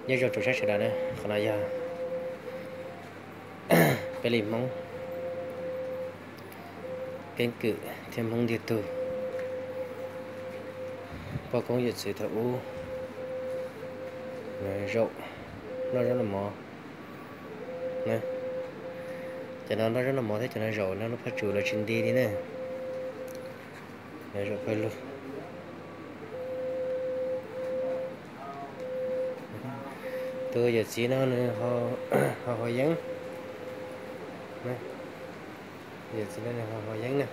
Nyob zoo tsoom saib sawv daws na, qhov no yog peb li Hmoob keeb kwm thiab Hmoob ntiag tug, poj koob yawm txwv thaum ub zaum noj zaub noj mov na. Cov no noj zaub noj mov thiab cov no zaum no lub phaj tsum los tsis nti li na. Zaum pawg lug. Tus yawm txiv no nws ho haus yeeb. Yawm txiv no nws ho haus yeeb na.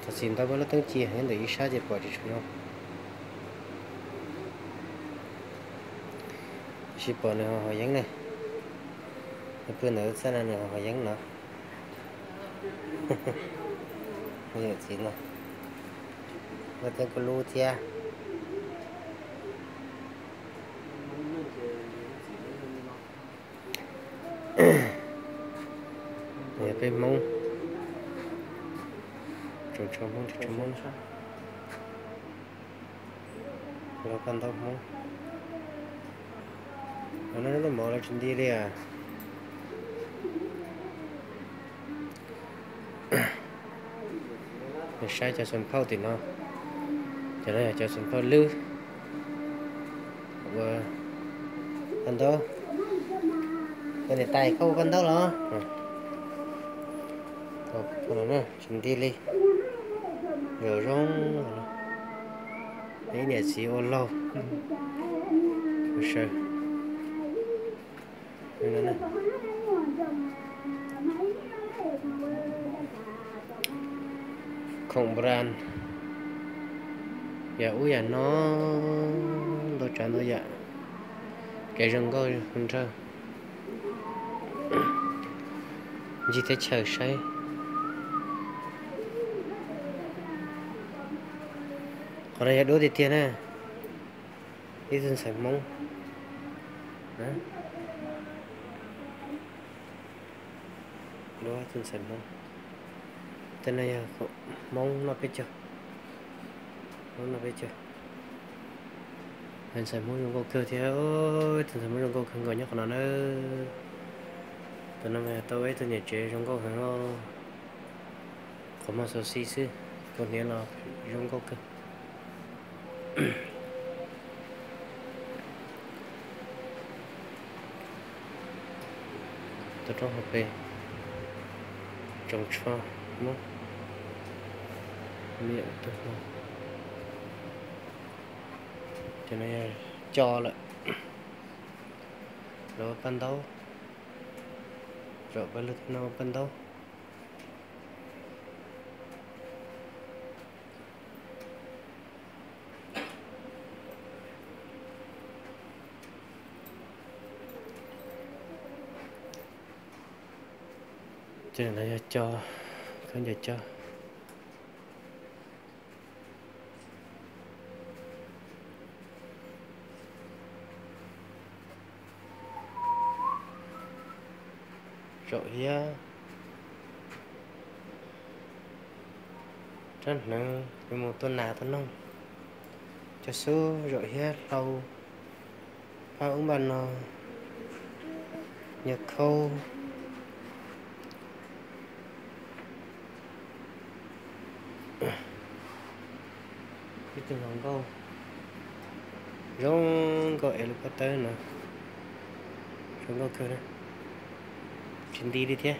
Thov txim ntau, muaj lub teeb ci nyob ntawm ib sab ces pom tsis tshua zoo. Tab sis pom nws ho haus yeeb ne. Nws pw ntawm lub txaj no nws ho haus yeeb no. Yawm txiv no, muaj teeb kuj lub thiab. Yog peb Hmoob, tsoom tshuaj Hmoob, tsoom tshuaj Hmoob, lub paj ntaub Hmoob. Noj zaub noj mov los tsis nti li as. Saib cov xeem phauj tim no, cov no yog cov xeem phauj lwb ua paj ntaub. Koj niam tais, koj ua paj ntaub los? Tsis nti li, zaum zoo. Ib niam txiv ua laug ua saw. Khoom npa ran, yam ub yam no, ntau tsav ntau yam, kev zoo nkauj nrag ncig teb chaws saib. Qhov no yog duab tiag tiag na, ib tug ntxhais Hmoob. Duab tus ntxhais Hmoob. Tej no yog Hmoob noj peb caug, Hmoob noj peb caug. Ntxhais Hmoob zoo nkauj kawg thiab, tus ntxhais Hmoob zoo nkauj kawg nkaus nyob qhov no na. Tus no mas yog tau ib tug niam tsev zoo nkauj heev os. Qhov muag xauv xi xwb, tus hniav los zoo nkauj kawg. Tuaj rau hauv pes tsoos tsho muab niam tug no. Ces no yog co lawm, lawv ua paj ntaub, zaum pawg lug no ua paj ntaub. Ces no yog co, khaub ncaws co. Zaum hiab, rab hneev yuav mus tua nas tua noog, cov xub zaum hiab hlau, paj ub npaj no, nyiaj khaub. Ib tug hluas nkauj zoo nkauj es lub pob tawb no, zoo nkauj kawg, tsis nti li thiab,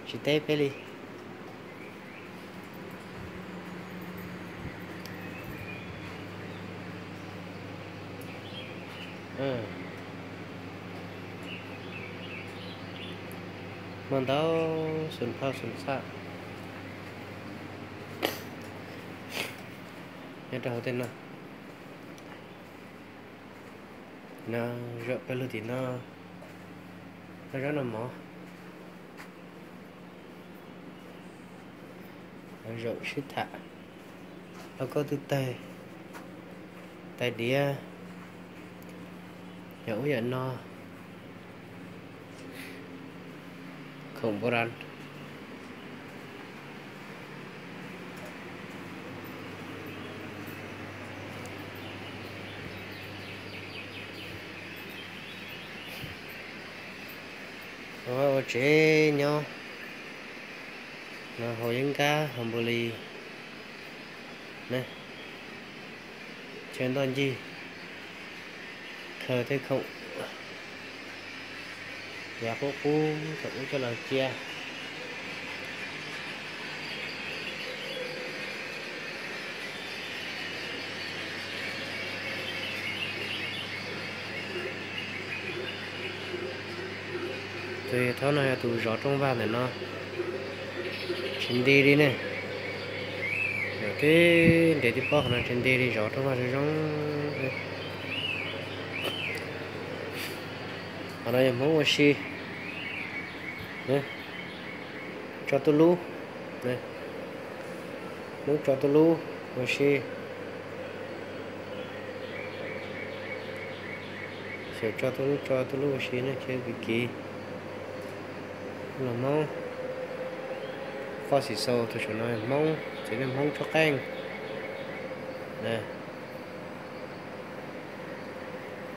tsis teb peb li. Muaj ntau xeem phauj xeem txhaj nyob rau hauv tej no. No, zaum pawg lug tim no, noj zaub noj mov, zaum sib tham, lauj kaub twb tawg, tais diav, yam ub yam no, khoom npa ran. Ua tsev nyob no, haus yeeb nkab haus npus lis, chaw ntoj ncig, khaws tej khoom yav qub qub thaum ub coj los cia. Tus yawg Thaub no yog tus zov rooj vag ntawm no, tsis nti li ne. Yog tib nres tib pob qhov no tsis nti li, zov rooj vag zoo zoo. Qhov no yog Hmoob ua si, tso tuj lub, Hmoob tso tuj lub ua si. Xyaum tso tuj lub, tso tuj lub ua si ne, ces kwv kiv los Hmoob. Qoj xim xaus tus saum no Hmoob, txiv neej Hmoob tsuab qeej.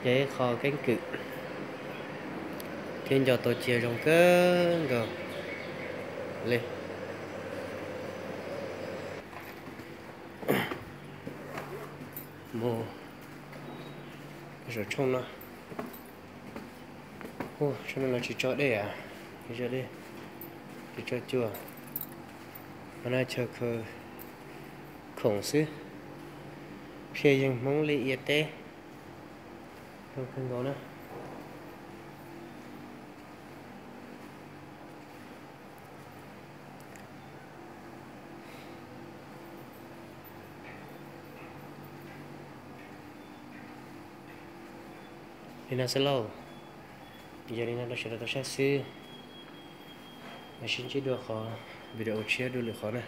Yog ib qho keeb kwm thiab nco tau cia zoo kawg nkaus li. Mus saum tshooj no, tshooj no los tsis tso dej, tsis tso dej, tsis tso cua. Qhov no chaw khaws khoom xwb, phiaj yeeg Hmoob li ia teb, zoo kawg nkaus na. Li no xwb lauj, yog li no rau sawv daws tau saib xwb, sib ntsib dua qhov video tshiab dua lwm qhov na.